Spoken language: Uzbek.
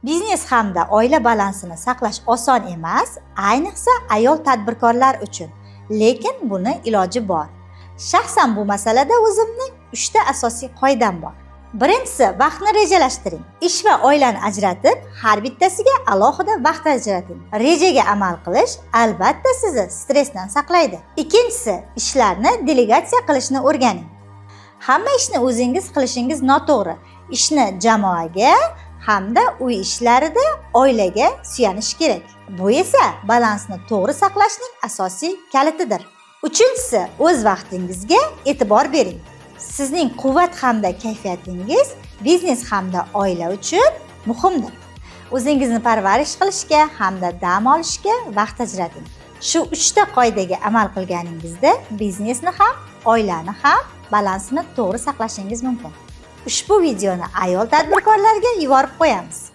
Biznes hamda oila balansini saqlash oson emas, ayniqsa ayol tadbirkorlar uchun. Lekin buni iloji bor. Shaxsan bu masalada o'zimning 3 ta asosiy qoidam bor. Birinchisi, vaqtni rejalashtiring. Ish va oilani ajratib, har bittasiga alohida vaqt ajrating. Rejaga amal qilish albatta sizni stressdan saqlaydi. Ikkinchisi, ishlarni delegatsiya qilishni o'rganing. Hamma ishni o'zingiz qilishingiz noto'g'ri. Ishni jamoaga hamda uy ishlarida oilaga suyanish kerak. Bu esa balansni to'g'ri saqlashning asosiy kalitidir. Uchinchisi, o'z vaqtingizga e'tibor bering. Sizning quvvat hamda kayfiyatingiz biznes hamda oila uchun muhimdir. O'zingizni parvarish qilishga hamda dam olishga vaqt ajrating. Shu uchta qoidaga amal qilganingizda biznesni ham, oilani ham balansini to'g'ri saqlashingiz mumkin. Ushbu videoni ayol tadbirkorlarga yuborib qo'yamiz.